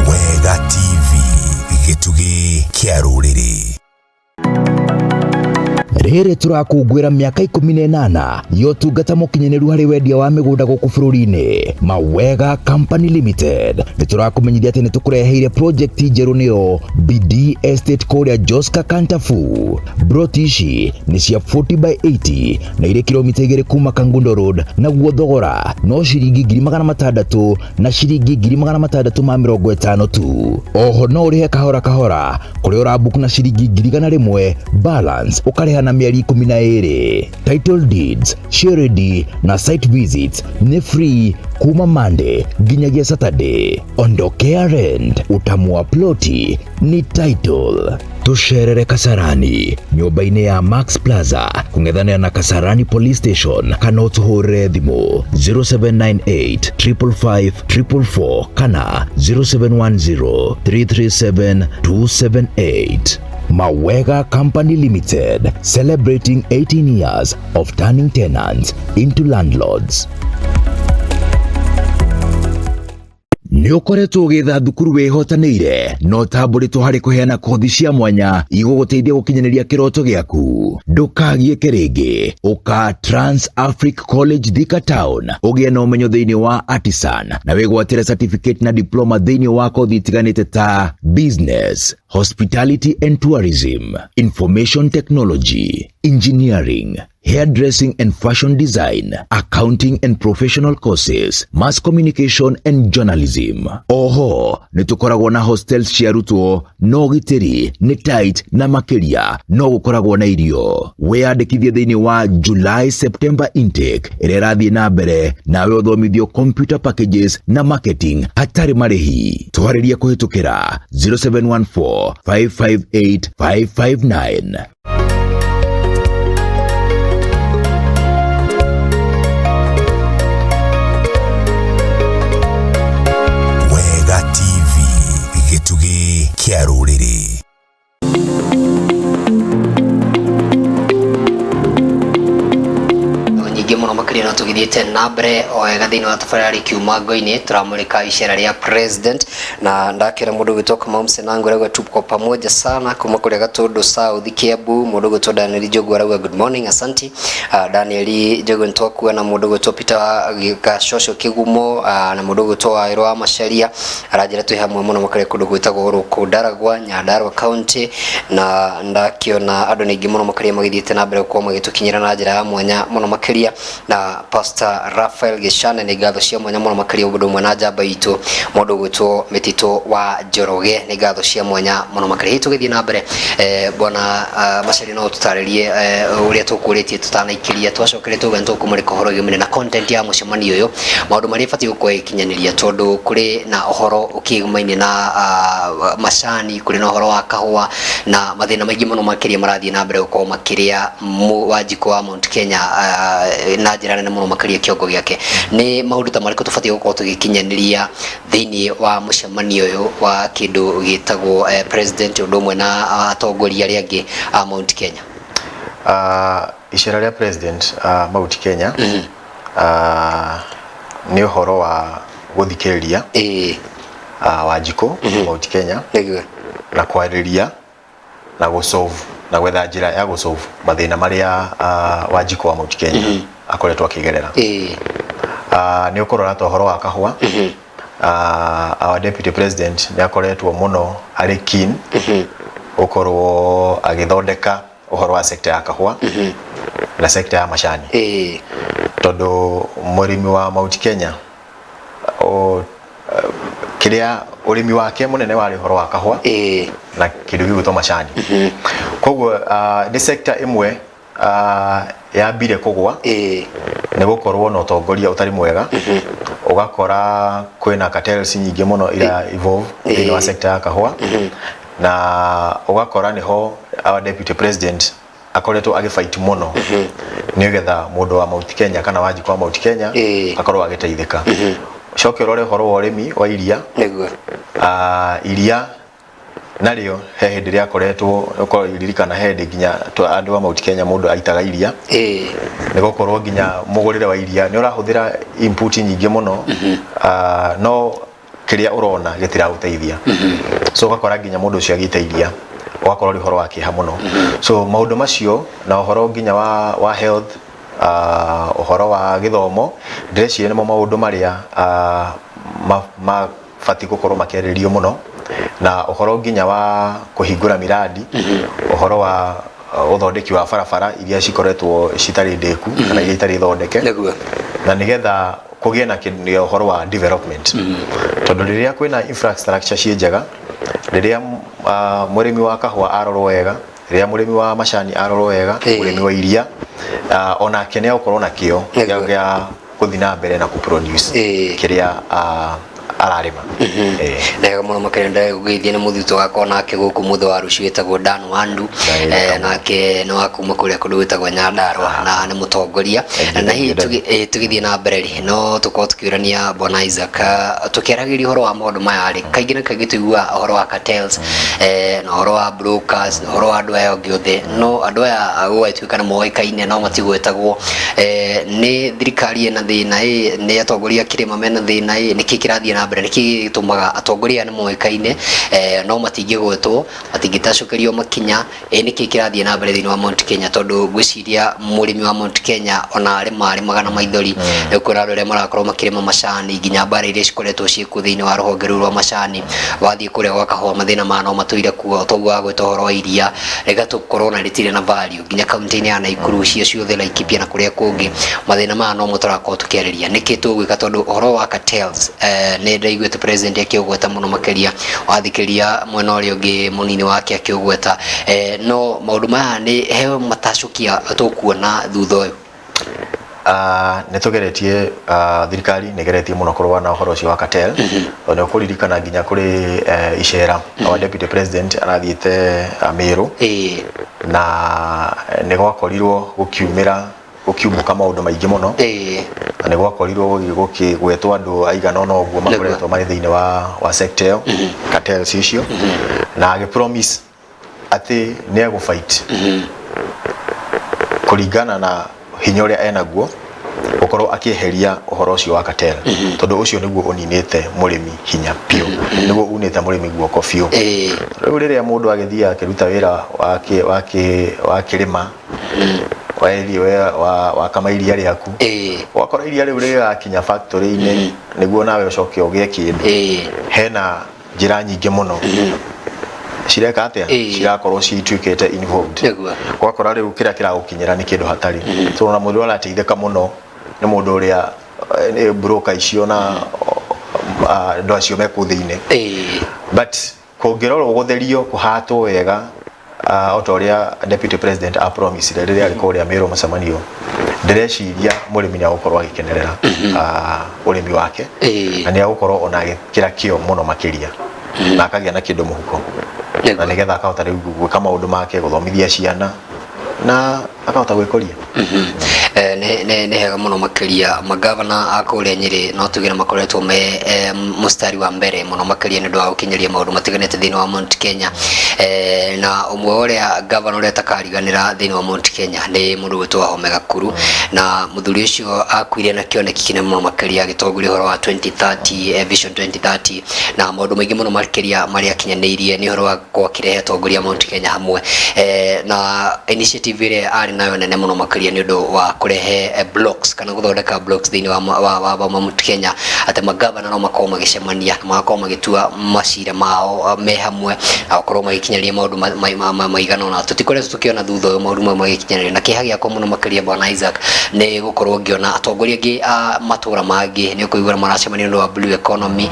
Wega TV, gĩtugĩ kĩa rũrĩrĩ. Rĩrĩ tũrakũngũĩra mĩaka 18 ya ũtungata mũkinyanĩru harĩ wendia wa mĩgũnda gũkũ bũrũri-inĩ, Mawega Company Limited nĩ tũrakũmenyithia atĩ nĩ tũkũreheire project njerũ, nĩyo BD Estate kũrĩa Joska Kantafu. Broti ici nĩ cia 40 by 80 na irĩ kilomita 2 kuma Kangundo Road, naguo thogora no ciringi 600,000 na ciringi 650,000 tu. Oho no ũrĩhe kahora kahora kũrĩa ũrabuku na ciringi 100,000, balance ũkarĩha na mĩeri 12. Title deeds, surety na site visits nĩ free kuma Monday nginyagia Saturday. Ondokea rent, utamu wa ploti ni title. Tucerere Kasarani nyũmba-inĩ ya Max Plaza kũng'ethanĩra na Kasarani Police Station, kana ũtũhũrĩre thimũ 0798 555 444 kana 0710 337 278. Mawega Company Limited, celebrating 18 years of turning tenants into landlords. Nĩ ũkoretwo ũgĩetha thukuru wĩhotanĩire no tambũrĩtwo harĩ kũheana kothi cia mwanya igũgũteithia gũkinyanĩria kĩroto gĩaku. Ndũkagiĩke rĩngĩ, ũka Trans Afric College Thika Town ũgĩe na ũmenyo thĩinĩ wa artisan na wĩgwatĩre certificate na diploma thĩinĩ wa kothi itiganĩte ta business, hospitality and tourism, information technology, engineering, hairdressing and fashion design, accounting and professional courses, mass communication and journalism. Oho, nĩ tũkoragwo na hostels cia arutwo no ũgitĩri nĩ tight na makĩria no gũkoragwo na irio. Wĩyandĩkithie thĩinĩ wa July September intake ĩrĩa ĩrathiĩ na mbere, nawe ũthomithio computer packages na marketing hatarĩ marĩhi. Twarĩrie kũhĩtũkĩra 0714 558 559. Wega TV, gĩtugĩ kĩa rũrĩrĩ. Nyingĩ mũno makĩria no tũgĩthiĩte na mbere o wega thĩinĩ wa tabarĩra rĩkiuma ngo-inĩ tũramũrĩka icera rĩa president, na ndakĩra mũndũ ũgwĩtwo Kamau Msenango arauga tuko pamoja sana kuma kũrĩa Gatũndũ South Kiambu. Mũndũ ũgwĩtwo Daniel Njogu arauga good morning, asanti. Daniel Njogu nĩtwakuona na mũndũ ũgwĩtwo Peter Gacoco Kĩgumo, na mũndũ ũgwĩtwo Waĩrũ wa Macharia aranjĩra twĩ hamwe mũno makĩria kũndũ gwĩtagwo Rũkũ Ndaragwa, Nyandarua County, na ndakĩona andũ nĩ aingĩ mũno makĩria magĩthiĩte na mbere gũkorwo magĩtũkinyĩra na njĩra ya mwanya mũno makĩria, na Pastor Raphael Gĩcane nĩ ngatho cia mwanya mũno makĩria ũndũ ũmwe na njamba itũ mũndũ ũgwĩtwo Mĩtitũ wa Njoroge nĩ ngatho cia mwanya mũno makĩria. Hihi tũgĩthiĩ na mbere, bwana Macharia, no tũtarĩrie ũrĩa tũkũrĩtie tũtanaikĩria twacokere tuge nĩtũkũmũrĩka ũhoro wĩgiĩ na content ya mũcemanio ũyũ, maũndũ marĩa ĩbatiĩ gũkorwo ĩgĩkinyanĩria, tondũ kũrĩ na ũhoro ũkĩgũmaine na macani, kũrĩ na ũhoro wa kahũa na mathĩna maingĩ mũno makĩria marathiĩ na mbere gũkorwo makĩrĩa Wanjikũ wa Mount Kenya na njĩra nene mũno makĩria kĩongo gĩake. Nĩ maũndũ ta marĩkũ tũbatiĩ gũkorwo tũgĩkinyanĩria thĩinĩ wa mũcemanio ũyũ wa kĩndũ gĩtagwo president ũndũ ũmwe na atongoria arĩa angĩ a Mount Kenya? Icera rĩa president Mount Kenya nĩ ũhoro wa gũthikĩrĩria Wanjikũ Mount Kenya na kwarĩria na gũsolve na gwetha njĩra ya gũsolve mathĩna marĩa Wanjikũ wa Mount Kenya akoretwo akĩgerera. Nĩ ũkũrora ta ũhoro wa kahũa, our deputy president nĩ akoretwo mũno arĩ keen gũkorwo agĩthondeka ũhoro wa sector ya kahũa na sector ya macani, tondũ mũrĩmi wa Mount Kenya kĩrĩa ũrĩmi wake mũnene warĩ ũhoro wa kahũa na kĩndũ gĩgwĩtwo macani. Koguo nĩ sector ĩmwe yambire kũgwa nĩ gũkorwo na ũtongoria ũtarĩ mwega, ũgakora kwĩna cartels nyingĩ mũno ira evolve thĩinĩ wa sector ya kahũa, na ũgakora nĩho our deputy president akoretwo agĩfight mũno nĩgetha mũndũ wa Mount Kenya kana Wanjikũ wa Mount Kenya akorwo agĩteithĩka. Ũcoke ũrore ũhoro wa ũrĩmi wa iria. Iria narĩo he hĩndĩ rĩakoretwo, ũkorwo ririkana he hĩndĩ nginya andũ a Mount Kenya mũndũ aitaga iria, nĩ gũkorwo nginya mũgũrĩre wa iria nĩ ũrahũthĩra input nyingĩ mũno, no kĩrĩa ũrona gĩtiragũteithia. So ũgakora nginya mũndũ ũcio agĩita iria ũgakorwo ũrĩ ũhoro wa kĩeha mũno. So maũndũ macio na ũhoro nginya wa health, ũhoro wa gĩthomo, ndĩreciria nĩmo maũndũ marĩa mabatiĩ gũkorwo makĩarĩrĩrio mũno, na ũhoro nginya wa kũhingũra miradi, ũhoro wa ũthondeki wa barabara iria cikoretwo citarĩ ndĩku kana iria itarĩ thondeke, na nĩgetha kũgĩe na ũhoro wa development. Tondũ rĩrĩa kwĩna infrastructure ciĩ njega, rĩrĩa mũrĩmi wa kahũa arorwo wega, Rĩrĩa mũrĩmi wa macani arorwo wega, mũrĩmi wa iria onake nĩ agũkorwo na kĩo gĩa gũthiĩ na mbere na kũ-produce kĩrĩa ararĩma. Nega mũno makĩria. Ndagũgeithia nĩ mũthuri tũgakorwo nake gũkũ mũthĩ wa rũciũ wĩtagwo Dan Wandu. Nake nĩ wa kuma kũrĩa kũndũ gwĩtagwo Nyandarua na nĩ mũtongoria. Na hihi tũgĩthiĩ na mbere rĩ, no tũkorwo tũkĩũrania, Bwana Isaac, tũkĩaragĩria ũhoro wa maũndũ maya rĩ, kaingĩ na kaingĩ tũiguaga ũhoro wa cartels na ũhoro wa brokers na ũhoro wa andũ aya angĩ othe, no andũ aya gũgatuĩka nĩ moĩkaine no matigwetagwo. Nĩ thirikari ĩna thĩna ĩ, nĩ atongoria a kĩrĩma mena thĩna ĩ, nĩkĩ kĩrathiĩ na mbere? Nĩkĩ gĩtũmaga atongoria aya nĩ moĩkaine no matingĩgwetwo, matingĩtacũkĩrio makinya? Ĩ nĩkĩ kĩrathiĩ na mbere thĩinĩ wa Mount Kenya? Tondũ ngwĩciria mũrĩmi wa Mount Kenya ona arĩma arĩmaga na maithori. Nĩ ũkuona andũ arĩa marakorwo makĩrĩma macani, nginya mbara iria cikoretwo ciĩkuo thĩinĩ wa rũhonge rũu rwa macani, wathiĩ kũrĩa gwa kahũa mathĩna maya no matũire kuo. Toguo wagweta ũhoro wa iria rĩgatũkorwo na rĩtirĩ na value nginya kaunti-inĩ ya Naikuru cio ciothe, Laikipia na kũrĩa kũngĩ, mathĩna maya no mo tũrakorwo tũkĩarĩria. Nĩkĩ tũgwĩka? Tondũ ũhoro wa cartels nĩ ndaiguĩte president akĩũgweta mũno makĩria, wathikĩrĩria mwena ũrĩa ũngĩ mũnini wake akĩũgweta, no maũndũ maya nĩ he matacũkia tũkuona thutha ũyũ? Nĩ tũgeretie, thirikari nĩ ĩgeretie mũno kũrũa na ũhoro ũcio wa cartel, tondũ nĩ ũkũririkana nginya kũrĩ icera our deputy president arathiĩte Meru, na nĩ gwakorirwo gũkiumĩra, gũkiumbũka maũndũ maingĩ mũno, na nĩ gwakorirwo gũkĩgwetwo andũ aigana ũna ũguo makoretwo marĩ thĩinĩ wa sector ĩyo, cartels icio, na agĩ promise atĩ nĩ egũ fight kũringana na hinya ũrĩa enaguo gũkorwo akĩeheria ũhoro ũcio wa cartel, tondũ ũcio nĩguo ũninĩte mũrĩmi hinya biũ, nĩguo unĩte mũrĩmi guoko biũ. Rĩu rĩrĩa mũndũ agĩthiĩ akĩruta wĩra wa kĩrĩma wakama iria rĩaku, wakora iria rĩu rĩgakinya factory-inĩ nĩguo nawe ũcoke ũgĩe kĩndũ, hena njĩra nyingĩ mũno cireka atĩa, cirakorwo cituĩkĩte involved. Gwakora rĩu kĩrĩa kĩragũkinyĩra nĩ kĩndũ hatarĩ. So ona mũndũ arateithĩka mũno nĩ mũndũ ũrĩa nĩ broker icio na andũ acio me kũu thĩinĩ. But kũngĩrorwo gũtherio, kũhatwo wega, o ta ũrĩa deputy president a promisire rĩrĩa arĩ kũrĩa Meru mũcemanio, ndĩreciria mũrĩmi nĩ agũkorwo agĩkenerera ũrĩmi wake, na nĩ agũkorwo ona agĩkĩra kĩo mũno makĩria na akagĩa na kĩndũ mũhuko, na nĩgetha akahota rĩu gwĩka maũndũ make, gũthomithia ciana na akahota gwĩkũria. Nĩ hega mũno makĩria. Magavana a kũrĩa Nyĩrĩ no tuge nĩ makoretwo me mũstari wa mbere mũno makĩria nĩ ũndũ wa gũkinyĩria maũndũ matiganĩte thĩinĩ wa Mount Kenya, na ũmwe ũrĩa gavana ũrĩa atakariganĩra thĩinĩ wa Mount Kenya nĩ mũndũ gwĩtwo Wahome Gakuru. Na mũthuri ũcio akuire na kĩoneki kĩnene mũno makĩria, agĩtongoria ũhoro wa 2030, Vision 2030, na maũndũ maingĩ mũno makĩria marĩa akinyanĩirie nĩ ũhoro wa gũkorwo akĩrehe atongoria a Mount Kenya hamwe, na initiative ĩrĩa arĩ nayo nene mũno makĩria nĩ ũndũ wa kũrehe blocks kana gũthondeka blocks thĩinĩ wa Mount Kenya, atĩ magavana no makorwo magĩcemania na magakorwo magĩtua macira mao me hamwe na gũkorwo magĩkinyanĩria maũndũ maigana ũna. Tũtikoretwo tũkĩona thutha ũyũ maũndũ mau magĩkinyanĩrio, na kĩeha gĩakwa mũno makĩria, Bwana Isaac, nĩ gũkorwo ngĩona atongoria angĩ a matũra mangĩ nĩ ũkũigua maracemania nĩ ũndũ wa blue economy,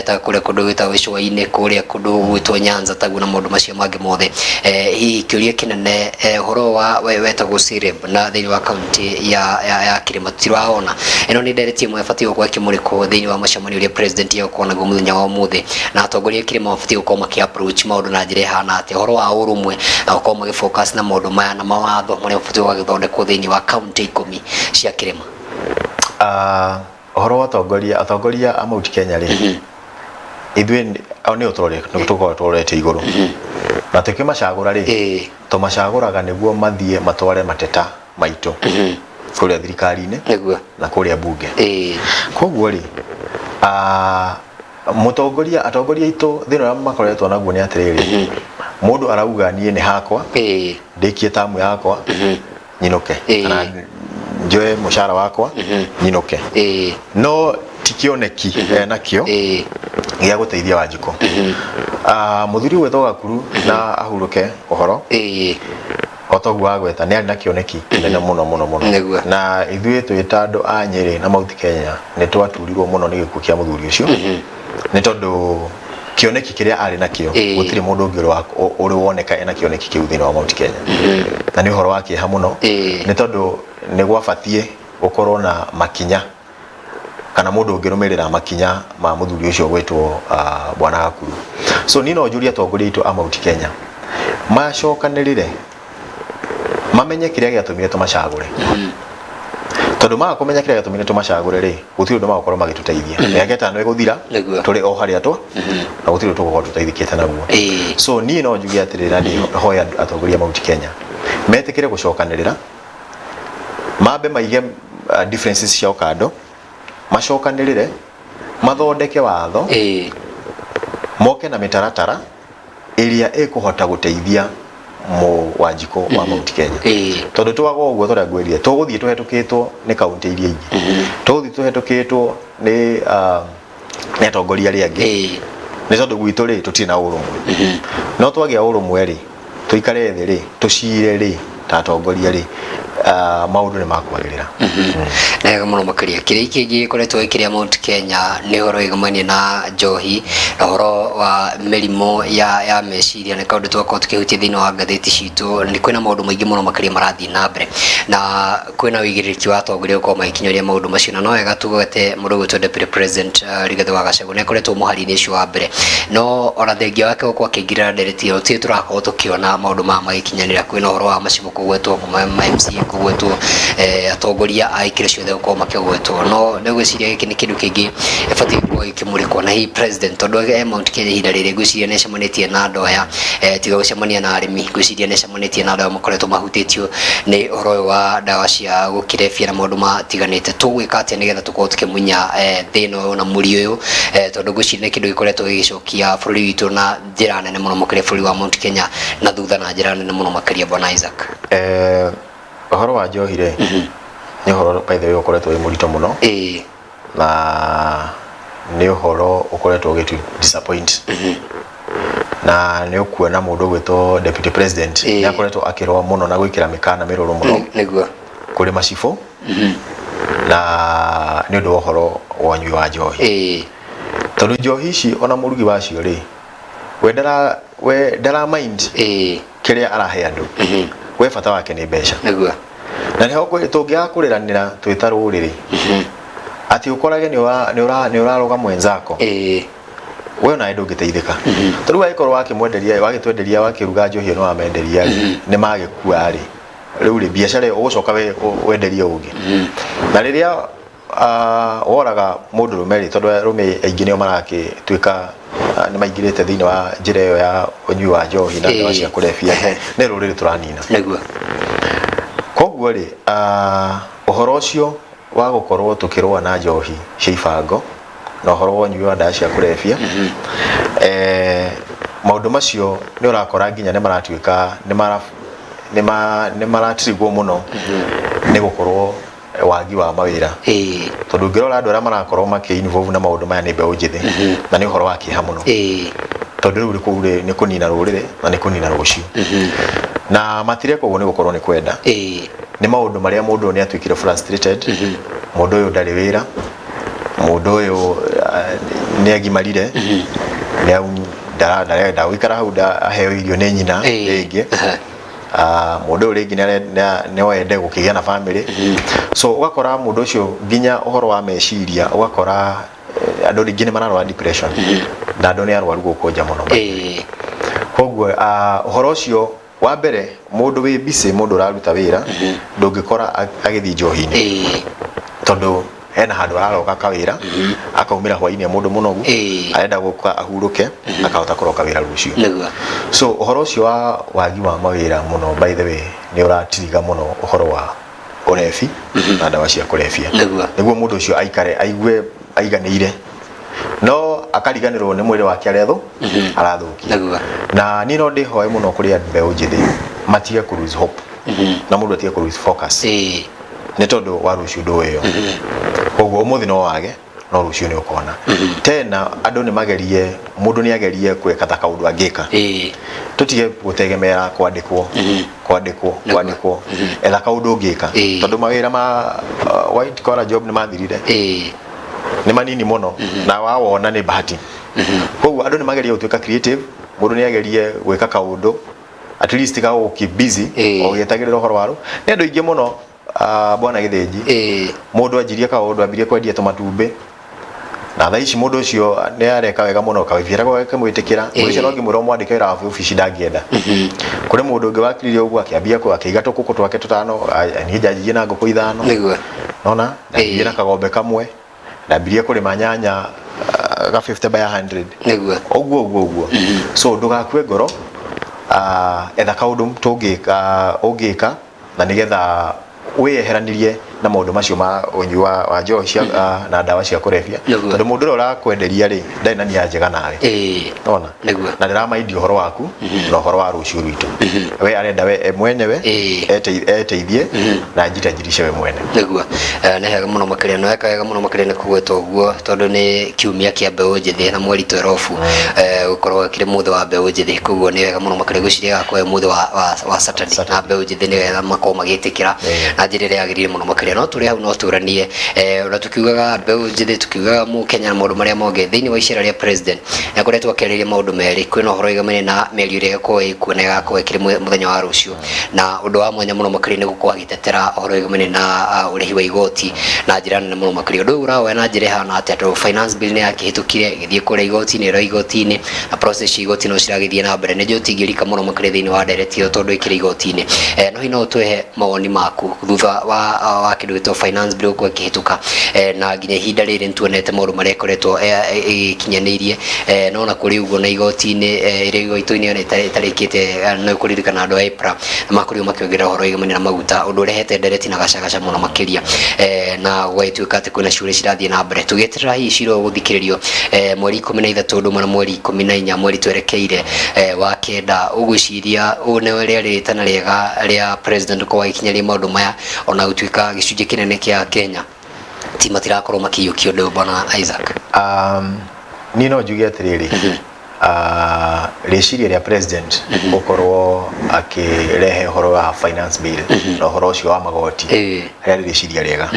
ta kũrĩa kũndũ gwĩtagwo gĩcũa-inĩ, kũrĩa kũndũ gwĩtwo Nyanza taguo, na maũndũ macio mangĩ mothe. Hihi kĩũria kĩnene, ũhoro wa wetagwo SIREB na thĩinĩ wa kaunti ya Kĩrĩma tũtirahona. Ĩno nĩ ndereti ĩmwe ĩbatiĩ gũkorwo ĩkĩmũrĩkwo thĩinĩ wa mũcemanio ũrĩa president egũkorwo naguo mũthenya wa ũmũthĩ, na atongoria a kĩrĩma mabatiĩ gũkorwo makĩ approach maũndũ na njĩra ĩhana atĩa, ũhoro wa ũrũmwe na gũkorwo magĩ focus na maũndũ maya na mawatho marĩa mabatiĩ gũgagĩthondekwo thĩinĩ wa kaunti 10 cia kĩrĩma? Ũhoro wa atongoria a Mount Kenya rĩ, ithuĩ o nĩ ũtũrore nĩ tũkorwo tũrorete igũrũ na tũkĩmacagũra rĩ, tũmacagũraga nĩguo mathiĩ matware mateta maitũ kũrĩa thirikari-inĩ na kũrĩa bunge. Koguo rĩ, mũtongoria, atongoria aitũ, thĩna ũrĩa makoretwo naguo nĩ atĩrĩrĩ, mũndũ arauga niĩ nĩ hakwa, ndĩkie tamu yakwa nyinũke, kana njoe mũcara wakwa nyinũke, no ti kĩoneki enakĩo gĩa gũteithia Wanjikũ. Mũthuri ũgwĩtwo Gakuru na ahurũke ũhoro, o toguo wagweta, nĩ arĩ na kĩoneki kĩnene mũno mũno mũno. Na ithuĩ twĩ ta andũ a Nyĩrĩ na Mount Kenya nĩ twaturirwo mũno nĩ gĩkuũ kĩa mũthuri ũcio, nĩ tondũ Kĩoneki kĩrĩa arĩ nakĩo, gũtirĩ mũndũ ũngĩ ũrĩ woneka ena kĩoneki kĩu thĩinĩ wa Mount Kenya, na nĩ ũhoro wa kĩeha mũno, nĩ tondũ nĩ gwabatiĩ gũkorwo na makinya kana mũndũ ũngĩrũmĩrĩra makinya ma mũthuri ũcio gwĩtwo Bwana Gakuru. So niĩ no njũrie atongoria aitũ a Mount Kenya macokanĩrĩre, mamenye kĩrĩa gĩatũmire tũmacagũre, tondũ maga kũmenya kĩrĩa gĩatũmire tũmacagũre rĩ, gũtirĩ ũndũ magũkorwo magĩtũteithia. Mĩaka 5 ĩgũthira tũrĩ o harĩa tũ na gũtirĩ ũndũ tũgũkorwo tũteithĩkĩte naguo. So niĩ no njuge atĩrĩrĩ, na ndĩhoe atongoria a Mount Kenya metĩkĩre gũcokanĩrĩra, mambe maige differences ciao kando, macokanĩrĩre, mathondeke watho, moke na mĩtaratara ĩrĩa ĩkũhota gũteithia mũ Wanjikũ wa Mount Kenya, tondũ twaga ũguo, tũrĩa ngwĩrire, tũgũthiĩ tũhetũkĩtwo nĩ kaunti iria ingĩ, tũgũthiĩ tũhetũkĩtwo nĩ atongoria arĩa angĩ, nĩ tondũ gwitũ rĩ, tũtirĩ na ũrũmwe. No twagĩa ũrũmwe rĩ, tũikare thĩ rĩ, tũcire rĩ, ta atongoria rĩ, maũndũ nĩ makwagĩrĩra. Na wega mũno makĩria. Kĩrĩa kĩngĩ gĩkoretwo gĩkĩrĩa Mount Kenya nĩ ũhoro wĩgomanie na njohi na ũhoro wa mĩrimũ ya meciria. Nĩ kaũndũ twakorwo tũkĩhutia thĩinĩ wa ngathĩti citũ. Nĩ kwĩna maũndũ maingĩ mũno makĩria marathiĩ na mbere, na kwĩna ũigĩrĩrĩki wa atongoria gũkorwo magĩkinyũria maũndũ macio, na no wega tugwete mũndũ ũgwĩtwo Deputy President Rigathĩ wa Gachagua. Nĩ akoretwo mũhari-inĩ ũcio wa mbere, no ona thengia wake gũkorwo akĩingĩrĩra ndereti ĩyo, gũtirĩ tũrakorwo tũkĩona maũndũ maya magĩkinyanĩra. Kwĩna ũhoro wa macibũ kũgwetwo, ma MCA kũgwetwo, atongoria a ikĩro ciothe gũkorwo makĩgwetwo, no nĩ ngwĩciria gĩkĩ nĩ kĩndũ kĩngĩ ĩbatiĩ gũkorwo gĩkĩmũrĩkwo na hihi president, tondũ e Mount Kenya ihinda rĩrĩ, ngwĩciria nĩ acemanĩtie na andũ aya, tiga gũcemania na arĩmi, ngwĩciria nĩ acemanĩtie na andũ aya makoretwo mahutĩtio nĩ ũhoro ũyũ wa ndawa cia gũkĩrebia na maũndũ matiganĩte. Tũgwĩka atĩa nĩgetha tũkorwo tũkĩmunya thĩna ũyũ na mũri ũyũ, tondũ ngwĩciria nĩ kĩndũ gĩkoretwo gĩgĩcokia bũrũri witũ na njĩra nene mũno makĩria, bũrũri wa Mount Kenya na thutha na njĩra nene mũno makĩria, Bwana Isaac? Ũhoro wa njohi rĩ, nĩ ũhoro, by the way, ũkoretwo wĩ mũritũ mũno, na nĩ ũhoro ũkoretwo ũgĩtu disappoint, na nĩ ũkuona mũndũ ũgwĩtwo Deputy President nĩ akoretwo akĩrũa mũno na gwĩkĩra mĩkana mĩrũrũ mũno kũrĩ macibũ, na nĩ ũndũ wa ũhoro wa ũnyui wa njohi, tondũ njohi ici, ona mũrugi wacio rĩ, we ndara mind kĩrĩa arahe andũ. We bata wake nĩ mbeca. Na nĩho tũngĩaga kũrĩranĩra twĩ ta rũrĩrĩ, atĩ ũkorage nĩ ũraroga mwenzako, we onawe ndũngĩteithĩka, tondũ wagĩkorwo wakĩmwenderia, wagĩtwenderia, wakĩruga njohi ĩno, wamenderia rĩ, nĩ magĩkua rĩ, rĩu rĩ, biacara ĩyo ũgũcoka we wenderie ũngĩ. Na rĩrĩa woraga mũndũrũme rĩ, tondũ arũme aingĩ nĩo marakĩtuĩka nĩ maingĩrĩte thĩinĩ wa njĩra ĩyo ya ũnyui wa njohi na ndawa cia kũrebia, nĩ rũrĩrĩ tũranina. Koguo rĩ, ũhoro ũcio wa gũkorwo tũkĩrũa na njohi cia ibango na ũhoro wa ũnyui wa ndawa cia kũrebia, maũndũ macio nĩ ũrakora nginya nĩ maratuĩka nĩ maratirigwo mũno nĩ gũkorwo wagi wa mawĩra, tondũ ũngĩrora andũ arĩa marakorwo makĩ involve na maũndũ maya nĩ mbeũ njĩthĩ, na nĩ ũhoro wa kĩeha mũno, tondũ rĩu kũu rĩ, nĩ kũnina rũrĩrĩ na nĩ kũnina rũciũ, na matireka ũguo nĩ gũkorwo nĩ kwenda. Nĩ maũndũ marĩa mũndũ ũyũ nĩ atuĩkire frustrated, mũndũ ũyũ ndarĩ wĩra, mũndũ ũyũ nĩ agimarire, ndarenda gũikara hau aheo irio nĩ nyina rĩngĩ. Mũndũ ũyũ rĩngĩ no ende gũkĩgĩa na family, so ũgakora mũndũ ũcio nginya ũhoro wa meciria, ũgakora andũ rĩngĩ nĩ mararwara depression, na andũ nĩ arwaru gũkũ nja mũno. Koguo ũhoro ũcio wa mbere, mũndũ wĩ busy, mũndũ ũraruta wĩra, ndũngĩkora agĩthiĩ njohi-inĩ, tondũ hena handũ araroka kawĩra, akaumĩra hwainĩ mũndũ mũnogu, arenda gũka ahurũke, akahota kũroka wĩra rũciũ. So ũhoro ũcio wa wagi wa mawĩra mũno, by the way, nĩ ũratiriga mũno ũhoro wa ũrebi na ndawa cia kũrebia, nĩguo mũndũ ũcio aikare aigue aiganĩire, no akariganĩrwo nĩ mwĩrĩ wake arĩa arathũkia. Na niĩ no ndĩhoe mũno kũrĩ andũ mbeũ njĩthĩ matige kũ lose hope, na mũndũ atige kũ lose focus, nĩ tondũ wa rũciũ ndũĩyo. Koguo ũmũthĩ no wage, no rũciũ nĩ ũkona. Tena andũ nĩ magerie, mũndũ nĩ agerie gwĩka ta kaũndũ angĩka, tũtige gũtegemera kwandĩkwo, kwandĩkwo, kwandĩkwo. Etha kaũndũ ũngĩka, tondũ mawĩra ma white collar job nĩ mathirire, nĩ manini mũno, na wawona nĩ bahati. Koguo andũ nĩ magerie gũtuĩka creative, mũndũ nĩ agerie gwĩka kaũndũ at least ka gũ keep busy ũgĩetagĩrĩra ũhoro wa rũ. Nĩ andũ aingĩ mũno, bwana Gĩthĩnji, mũndũ anjirie kaũndũ, ambirie kwendia tũmatumbĩ, na thaa ici mũndũ ũcio nĩ areka wega mũno, kabiara gake kamwĩtĩkĩra. Mũndũ ũcio no ngĩmwĩra ũmwandĩke wĩra wa obici ndangĩenda. Kũrĩ mũndũ ũngĩ wakiririe ũguo akĩambia akĩiga tũkũkũ twake tũtano. Niĩ njanjirie na ngũkũ 5. Nona ndambirie na kagombe kamwe, ndambirie kũrĩma nyanya ga 50 by 100. Ũguo ũguo ũguo. So ndũgakue ngoro, etha kaũndũ tũngĩka ũngĩka na nĩgetha wĩyeheranirie na maũndũ macio ma ũnyui wa njohi cia na ndawa cia kũrebia, tondũ mũndũ ũrĩa ũrakwenderia rĩ, ndarĩ na nia njega nawe. Nona na ndĩramaindi ũhoro waku na ũhoro wa rũciũ rwitũ. We arenda we mwenyewe eteithie na njitajirishe we mwene. Nĩguo. Nĩ hega mũno makĩria, na weka wega mũno makĩria nĩ kũgweta ũguo, tondũ nĩ kiumia kĩa mbeũ njĩthĩ na mweri 12 gũkorwo kĩrĩ mũthĩ wa mbeũ njĩthĩ. Koguo nĩ wega mũno makĩria gwĩciria gakorwo mũthĩ wa Saturday, na mbeũ njĩthĩ nĩ wega makorwo magĩtĩkĩra na njĩra ĩrĩa yagĩrĩire mũno makĩria. No tũrĩ hau no tũranie, ona tukiugaga mbeũ njĩthĩ, tukiugaga mũkenya na maũndũ marĩa mongĩ thĩinĩ wa icera rĩa president nĩ akoretwo akĩarĩria maũndũ merĩ. Kwĩna ũhoro wĩgamaine na mĩario ĩrĩa ĩgakorwo ĩkuo na ĩgakorwo ĩkĩrĩ mũthenya wa rũciũ, na ũndũ wa mwanya mũno makĩria nĩ gũkorwo agĩtetera ũhoro wĩgamaine na ũrĩhi wa igoti na njĩra nene mũno makĩria. Ũndũ ũyũ ũrawoya na njĩra ĩhana atĩa, tondũ finance bill nĩ yakĩhĩtũkire ĩgĩthiĩ kũrĩa igoti-inĩ, ĩrĩa igoti-inĩ na process cia igoti no ciragĩthiĩ na mbere. Nĩ njũĩ ũtingĩrika mũno makĩria thĩinĩ wa ndereti ĩyo tondũ ĩkĩrĩ igoti-inĩ. No hihi no ũtũhe mawoni maku thutha wa kĩndũ gĩtwo finance bill gũkorwo ĩkĩhĩtũka, na nginya ihinda rĩrĩ nĩtuonete maũndũ marĩa ĩkoretwo ĩgĩkinyanĩirie, no na kũrĩ ũguo na igoti-inĩ, ĩrĩa igoti-inĩ ona ĩtarĩkĩte, no kũririkana andũ a EPRA makorirwo makĩongerera ũhoro wĩgamaine na maguta, ũndũ ũrehete ndereti na gacagaca mũno makĩria, na gũgagĩtuĩka atĩ kwĩna ciũria cirathiĩ na mbere tũgĩeterera hihi cira ũyũ gũthikĩrĩrio mweri 13 ũndũ ũmwe na mweri 14 mweri twerekeire wa kenda. Ũgwĩciria ũũ nĩ rĩarĩ rĩtana rĩega rĩa president gũkorwo agĩkinyanĩria maũndũ maya, ona gũtuĩka gĩcunjĩ kĩnene kĩa Kenya ti matirakorwo makĩiyũkia ũndũ ũyũ, bwana Isaac? Niĩ no njuge atĩrĩrĩ, rĩciria rĩa president gũkorwo akĩrehe ũhoro wa finance bill na ũhoro ũcio wa magoti rĩarĩ rĩciria rĩega,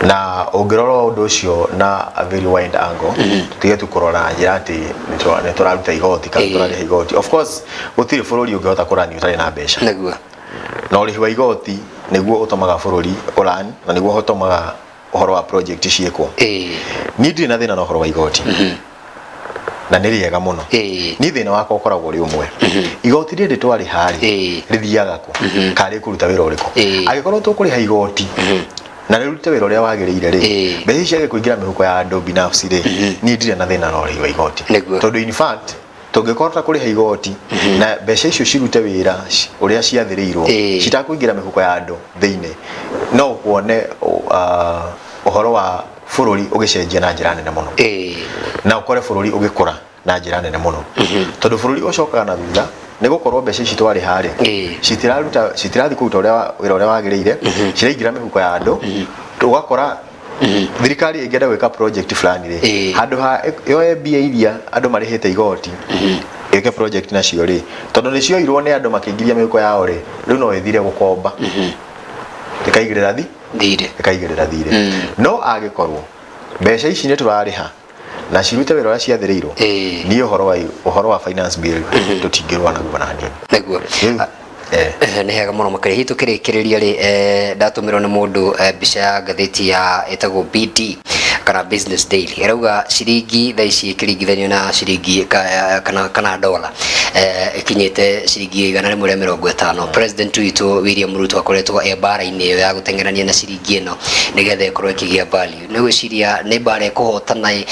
na ũngĩrora ũndũ ũcio na a very wide angle, tũtige tu kũrora njĩra atĩ nĩ tũraruta igoti kana tũrarĩha igoti. Of course gũtirĩ bũrũri ũngĩhota kũrani ũtarĩ na mbeca. Na ũrĩhi wa igoti nĩguo ũtũmaga bũrũri ũran na nĩguo ũtũmaga ũhoro wa project ciĩkwo. Niĩ ndirĩ na thĩna na ũhoro wa igoti, na nĩ rĩega mũno. Niĩ thĩna wakwa ũkoragwo ũrĩ ũmwe: igoti rĩrĩ twarĩha rĩ, rĩthiaga kũ kana rĩkũruta wĩra ũrĩkũ? Angĩkorwo tũkũrĩha igoti na rĩrute wĩra ũrĩa wagĩrĩire rĩ, mbeca ici ciage kũingĩra mĩhuko ya andũ binafsi rĩ, niĩ ndirĩ na thĩna na ũrĩhi wa igoti. Tondũ in fact tũngĩkorwo kũrĩha igoti na mbeca icio cirute wĩra ũrĩa ciathĩrĩirwo, citakũingĩra mĩhuko ya andũ thĩinĩ, no kuone ũhoro wa bũrũri ũgĩcenjia na njĩra nene mũno, na ũkore bũrũri ũgĩkũra na njĩra nene mũno, tondũ bũrũri ũcokaga na thutha nĩ gũkorwo mbeca ici twarĩha rĩ, citiraruta, citirathiĩ kũruta ũrĩa wĩra ũrĩa wagĩrĩire, ciraingĩra mĩhuko ya andũ. Ũgakora thirikari ĩngĩenda gwĩka project fulani rĩ, handũ ha yoe mbia iria andũ marĩhĩte igoti ĩke project nacio rĩ, tondũ nĩ cioirwo nĩ andũ makĩingĩria mĩhuko yao rĩ, rĩu no ĩthire gũkomba ĩkaigĩrĩra thi thirĩ. Ĩkaigĩrĩra thirĩ. No angĩkorwo mbeca ici nĩ tũrarĩha na cirute wĩra ũrĩa ciathĩrĩirwo, niĩ ũhoro wa finance bill tũtingĩrũa naguo na hanini. Rĩu, Nĩ hega mũno makĩria. Hihi tũkĩrĩkĩrĩria rĩ, ndatũmĩrwo nĩ mũndũ mbica ya ngathĩti ya ĩtagwo BD kana Business Daily, ĩrauga ciringi thaa ici ĩkĩringithanio na ciringi kana dola, ĩkinyĩte ciringi 150. President witũ William Ruto akoretwo e mbara-inĩ ĩyo ya gũteng'erania na ciringi ĩno nĩgetha ĩkorwo ĩkĩgĩa value. Nĩ gwĩciria nĩ mbara ĩkũhotana,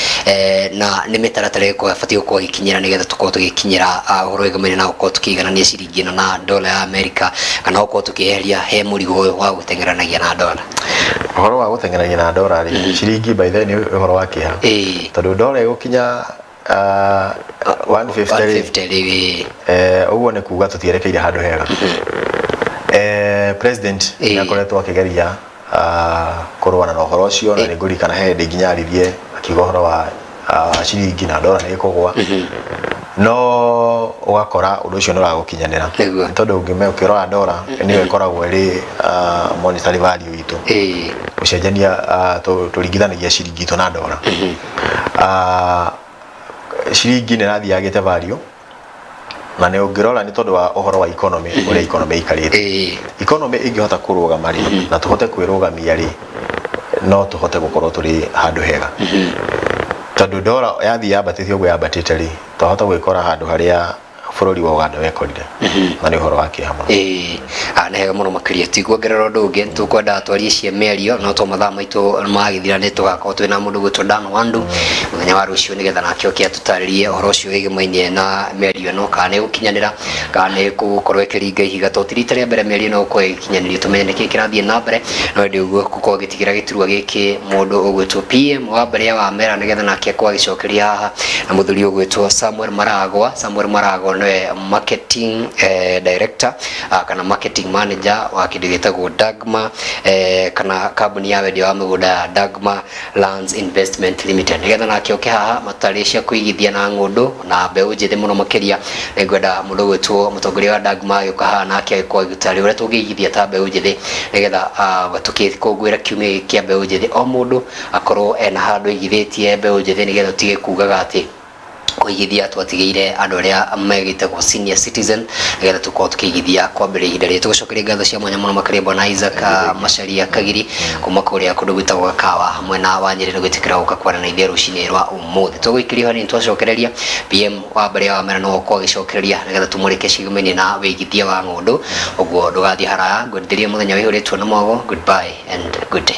na nĩ mĩtaratara ĩrĩkũ ĩbatiĩ gũkorwo ĩgĩkinyĩra nĩgetha tũkorwo tũgĩkinyĩra ũhoro wĩgamaine na gũkorwo tũkĩiganania ciringi ĩno na dola ya Amerika, kana gũkorwo tũkĩeheria he mũrigo ũyũ wa gũteng'eranagia na dola? Ũhoro wa gũteng'erania na dola rĩ, ciringi by then nĩ ũhoro wa kĩeha, tondũ dola ĩgũkinya 150 rĩ, 150 rĩ, ũguo nĩ kuga tũtierekeire handũ hega. President nĩ akoretwo akĩgeria kũrũana na ũhoro ũcio, na nĩ ngũririkana he hĩndĩ nginya aririe akiuga ũhoro wa ciringi na dola nĩ ĩkũgwa, no ũgakora ũndũ ũcio nĩ ũragũkinyanĩra. Nĩ tondũ ũkĩrora dola nĩyo ĩkoragwo ĩrĩ monetary value itũ, gũcenjania, tũringithanagia ciringi itũ na dola. Ciringi nĩ ĩrathiĩ yagĩte value, na nĩ ũngĩrora nĩ tondũ wa ũhoro wa economy, ũrĩa economy ĩikarĩte. Economy ĩngĩhota kũrũgama rĩ, na tũhote kwĩrũgamia rĩ, no tũhote gũkorwo tũrĩ handũ hega, tondũ ndora yathiĩ yambatĩte ũguo yambatĩte rĩ, twahota gwĩkora handũ harĩa bũrũri wa Uganda wekorire, na nĩ ũhoro wa kĩeha mũno. Ĩĩ, nĩ hega mũno makĩria. Tikuongerera ũndũ ũngĩ, tũkwenda twarie cia mĩario, no to mathaa maitũ magĩthira, nĩ tũgakorwo twĩna mũndũ gwĩtwo Dan Wandu mũthenya wa rũciũ, nĩgetha nake oke atũtarĩrie ũhoro ũcio wĩgĩmainie na mĩario ĩno, kana nĩ gũkinyanĩra kana nĩ gũkorwo ĩkĩringa ihiga. To ti rita rĩa mbere mĩario ĩno gũkorwo ĩgĩkinyanĩrio, tũmenye nĩkĩĩ kĩrathiĩ na mbere. No ĩndĩ ũguo gũkorwo gĩtigĩra gĩturwa gĩkĩ mũndũ ũgwĩtwo PM wa mbere ya Wamera, nĩgetha nake akorwo agĩcokeria haha na mũthuri ũgwĩtwo Samuel Maragwa. Samuel Maragwa nĩwe marketing director kana marketing manager wa kĩndũ gĩtagwo Dagma, kana kambuni ya wendia wa mĩgũnda ya Dagma Lands Investment Limited, nĩgetha nake oke haha matarĩ cia kũigithia na ng'ũndũ na mbeũ njĩthĩ mũno makĩria. Nĩngwenda mũndũ ũgwĩtwo mũtongoria wa Dagma agĩũka haha nake agĩkorwo agĩtarĩria ũrĩa tũngĩigithia ta mbeũ njĩthĩ, nĩgetha tũkĩkũngũĩra kiumia gĩkĩ kĩa mbeũ njĩthĩ, o mũndũ akorwo ena handũ aigithĩtie mbeũ njĩthĩ, nĩgetha tũtige kugaga atĩ kũigithia twatigĩire andũ arĩa megĩtagwo senior citizen, nĩgetha tũkorwo tũkĩigithia kwambĩrĩria ihinda rĩrĩ. Tũgũcokeria ngatho cia mwanya mũno makĩria bwana Isaac Macharia Kagiri kuma kũrĩa kũndũ gwĩtagwo Gakawa mwena wa Nyĩrĩ, nĩ gwĩtĩkĩra gũka kwaria na ithuĩ rũcinĩ rwa ũmũthĩ. Tũgũikĩria hanini, twacokereria PM wa mbere ya Wamera no gũkorwo agĩcokereria, nĩgetha tũmũrĩke cigũmainie na wĩigithia wa ng'ũndũ. Ũguo ndũgathiĩ haraya, ngwendithĩrie mũthenya wĩihũrĩtwo na mwago. Goodbye and good day.